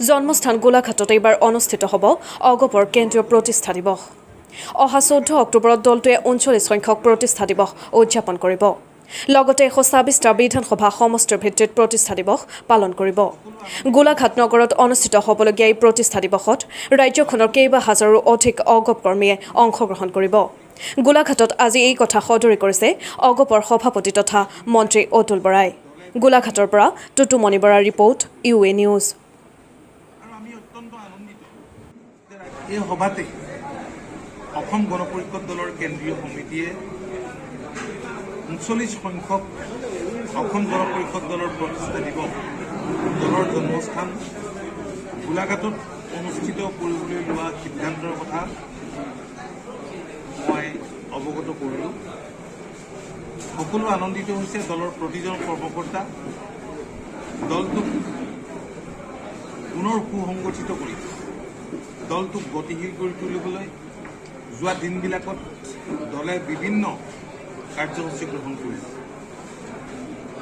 জন্মস্থান গোলাঘাটত এইবাৰ অনুষ্ঠিত হ'ব অগপৰ কেন্দ্ৰীয় প্ৰতিষ্ঠা দিৱস। অহা 14 অক্টোবৰত দলটোৱে 39 সংখ্যক প্ৰতিষ্ঠা দিৱস উদযাপন কৰিব। লগতে 126টা বিধানসভা সমষ্টিৰ ভিত্তিত প্ৰতিষ্ঠা দিৱস পালন কৰিব। গোলাঘাট নগৰত অনুষ্ঠিত হ'বলগীয়া এই প্ৰতিষ্ঠা দিৱসত ৰাজ্যখনৰ কেইবা হাজাৰো অধিক অগপ কৰ্মীয়ে অংশগ্ৰহণ কৰিব। গোলাঘাটত আজি এই কথা সদৰি কৰিছে অগপৰ সভাপতি তথা মন্ত্ৰী অতুল বৰাই। গোলাঘাটৰ পৰা টুটুমণি বৰাৰ ৰিপৰ্ট, ইউ এ নিউজ। আৰু আমি অত্যন্ত আনন্দিত যে এই সভাতে অসম গণ পৰিষদ দলৰ কেন্দ্ৰীয় সমিতিয়ে 39 সংখ্যক অসম গণ পৰিষদ দলৰ প্ৰতিষ্ঠা দিৱস দলৰ জন্মস্থান গোলাঘাটত অনুষ্ঠিত কৰিবলৈ লোৱা সিদ্ধান্তৰ কথা মই অৱগত কৰিলোঁ। সকলো আনন্দিত হৈছে। দলৰ প্ৰতিজন কৰ্মকৰ্তা দলটোক পুনৰ সুসংগঠিত কৰি দলটোক গতিশীল কৰি তুলিবলৈ যোৱা দিনবিলাকত দলে বিভিন্ন কাৰ্যসূচী গ্ৰহণ কৰিছে।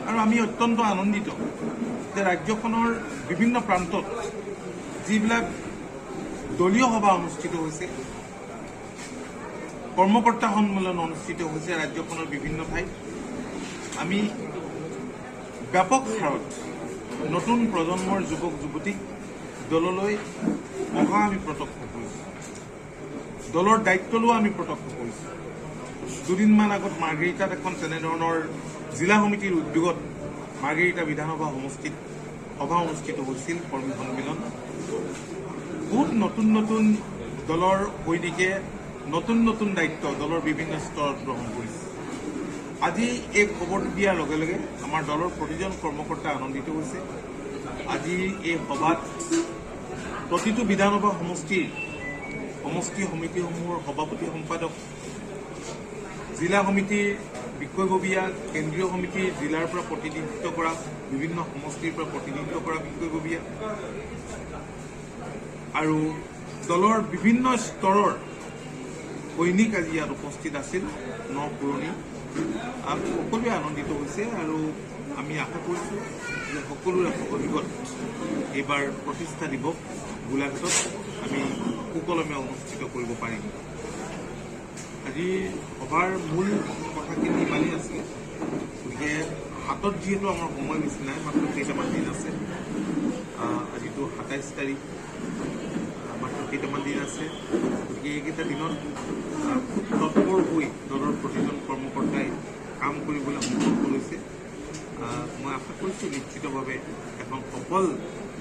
আৰু আমি অত্যন্ত আনন্দিত যে ৰাজ্যখনৰ বিভিন্ন প্ৰান্তত যিবিলাক দলীয় সভা অনুষ্ঠিত হৈছে, কৰ্মকৰ্তা সন্মিলন অনুষ্ঠিত হৈছে ৰাজ্যখনৰ বিভিন্ন ঠাইত, আমি ব্যাপক হাৰত নতুন প্ৰজন্মৰ যুৱক যুৱতীক দললৈ অহা আমি প্ৰত্যক্ষ কৰিছোঁ। দলৰ দায়িত্ব লোৱা আমি প্ৰত্যক্ষ কৰিছোঁ। দুদিনমান আগত মাৰ্ঘেৰিটাত এখন তেনেধৰণৰ জিলা সমিতিৰ উদ্যোগত মাৰ্ঘেৰিটা বিধানসভা সমষ্টিত সভা অনুষ্ঠিত হৈছিল, কৰ্মী সন্মিলন। বহুত নতুন নতুন দলৰ সৈনিকে নতুন নতুন দায়িত্ব দলৰ বিভিন্ন স্তৰত গ্ৰহণ কৰিছে। আজি এই খবৰটো দিয়াৰ লগে লগে আমাৰ দলৰ প্ৰতিজন কৰ্মকৰ্তা আনন্দিত হৈছে। আজি এই সভাত প্ৰতিটো বিধানসভা সমষ্টিৰ সমষ্টি সমিতিসমূহৰ সভাপতি, সম্পাদক, জিলা সমিতিৰ বিষয়ববীয়া, কেন্দ্ৰীয় সমিতিৰ জিলাৰ পৰা প্ৰতিনিধিত্ব কৰা, বিভিন্ন সমষ্টিৰ পৰা প্ৰতিনিধিত্ব কৰা বিষয়ববীয়া আৰু দলৰ বিভিন্ন স্তৰৰ সৈনিক আজি ইয়াত উপস্থিত আছিল, ন পুৰণি সকলোৱে আনন্দিত হৈছে। আৰু আমি আশা কৰিছোঁ যে সকলোৰে সহযোগত এইবাৰ প্ৰতিষ্ঠা দিৱস গোলাঘাটত আমি সুকলমে অনুষ্ঠিত কৰিব পাৰিম। আজি সভাৰ মূল কথাখিনি ইমানেই আছিলে। গতিকে হাতত যিহেতু আমাৰ সময় বেছি নাই, মাত্ৰ কেইটামান দিন আছে। আজিতো 27 তাৰিখ, মাত্ৰ কেইটামান দিন আছে। গতিকে এইকেইটা দিনত খুব তৎপৰ হৈ দলৰ প্ৰতিজন কৰ্মকৰ্তাই কাম কৰিবলৈ সংকল্প লৈছে। মই আশা কৰিছোঁ, নিশ্চিতভাৱে এখন সফল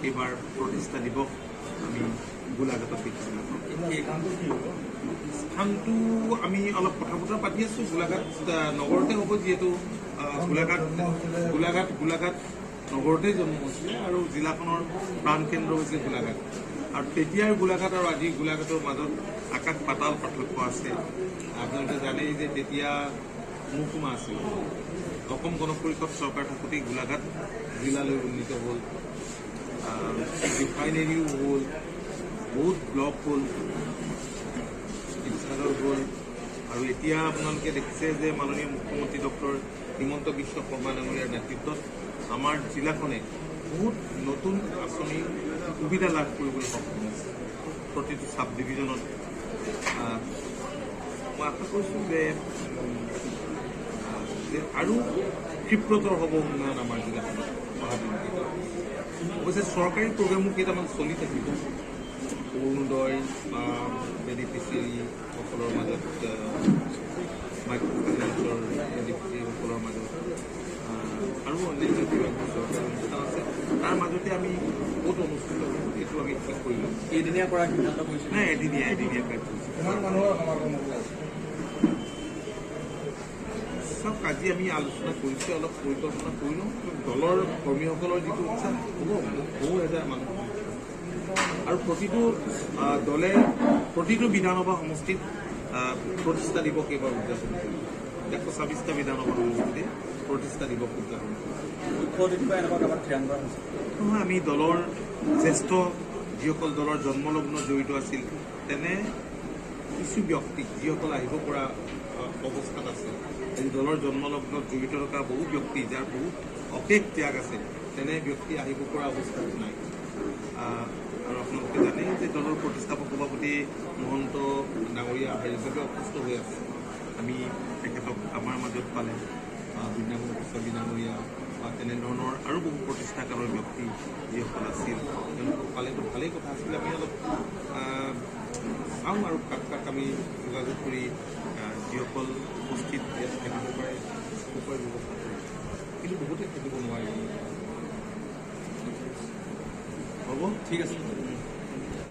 এইবাৰ প্ৰতিষ্ঠা দিৱস আমি গোলাঘাটত দেখিবলৈ পাম। স্থানটো আমি অলপ কথা বতৰা পাতি আছোঁ। গোলাঘাট নগৰতে হ'ব, যিহেতু গোলাঘাট গোলাঘাট গোলাঘাট নগৰতে জন্ম হৈছিলে আৰু জিলাখনৰ প্ৰাণকেন্দ্ৰ হৈছে গোলাঘাট। আৰু তেতিয়াৰ গোলাঘাট আৰু আজিৰ গোলাঘাটৰ মাজত আকাশ পাতাল পাৰ্থক্য আছে। আপোনালোকে জানেই যে তেতিয়া মহকুমা আছিল। অসম গণ পৰিষদ চৰকাৰ থাকোঁতেই গোলাঘাট জিলালৈ উন্নীত হ'ল, ৰিফাইনেৰীও হ'ল, বহুত ব্লক হ'ল, শিৱসাগৰ হ'ল। আৰু এতিয়া আপোনালোকে দেখিছে যে মাননীয় মুখ্যমন্ত্ৰী ডক্টৰ হিমন্ত বিশ্ব শৰ্মা ডাঙৰীয়াৰ নেতৃত্বত আমাৰ জিলাখনে বহুত নতুন আঁচনি সুবিধা লাভ কৰিবলৈ সক্ষম হৈছে প্ৰতিটো চাব ডিভিজনত। মই আশা কৰিছোঁ যে আৰু ক্ষিপ্ৰতৰ হ'ব উন্নয়ন আমাৰ জিলাখনত অহা দিনকেইটাত। অৱশ্যে চৰকাৰী প্ৰগ্ৰেমো কেইটামান চলি থাকিব, অৰুণোদয় বা বেনিফিচিয়াৰীসকলৰ মাজত, মাইক্ৰ' ফাইনেন্সৰ বেনিফিচিয়াৰীসকলৰ মাজত আৰু অন্যান্য কিবা কিবি চৰকাৰী অনুষ্ঠান আছে। তাৰ মাজতে আমি ক'ত অনুষ্ঠিত কৰিম, এইটো আমি ঠিক কৰি ল'ম। কেইদিনীয়া কৰাৰ সিদ্ধান্ত কৰিছে? নাই, এদিনীয়া, এদিনীয়া কাৰ্যসূচী। কিমান মানুহৰ সমাগম হ'ব? চাওক, আজি আমি আলোচনা কৰিছোঁ, অলপ পৰিকল্পনা কৰি লওঁ। দলৰ কৰ্মীসকলৰ যিটো উৎসাহ হ'ব, বহু হেজাৰ মানুহ। আৰু প্ৰতিটো দলে প্ৰতিটো বিধানসভা সমষ্টিত প্ৰতিষ্ঠা দিৱস এইবাৰ উদযাপন কৰিব। 126টা বিধানসভা সমষ্টিতে প্ৰতিষ্ঠা দিৱস উদযাপন কৰিব। মুখ্য অতিথি বা এনেকুৱা কাৰোবাক থিৰাং কৰা হৈছে? নহয়, আমি দলৰ জ্যেষ্ঠ যিসকল দলৰ জন্মলগ্ন জড়িত আছিল, তেনে কিছু ব্যক্তিক, যিসকল আহিব পৰা অৱস্থাত আছে। আজি দলৰ জন্মলগ্নত জড়িত থকা বহু ব্যক্তি, যাৰ বহুত অশেষ ত্যাগ আছে, তেনে ব্যক্তি আহিব পৰা অৱস্থাত নাই। দলৰ প্ৰতিষ্ঠাপক সভাপতি মহন্ত ডাঙৰীয়া শাৰীৰিকভাৱে অসুস্থ হৈ আছে। আমি তেখেতক আমাৰ মাজত পালে, বৃন্দাবন গোস্বামী ডাঙৰীয়া বা তেনেধৰণৰ আৰু বহু প্ৰতিষ্ঠাকালৰ ব্যক্তি যিসকল আছিল, তেওঁলোকক পালেতো ভালেই কথা আছিলে। আমি অলপ চাওঁ আৰু কাক কাক আমি যোগাযোগ কৰি যিসকল উপস্থিত ইয়াত থাকিব পাৰে, থাকিব পৰা ব্যৱস্থা কৰিম, কিন্তু বহুতে থাকিব নোৱাৰিব। হ'ব, ঠিক আছে।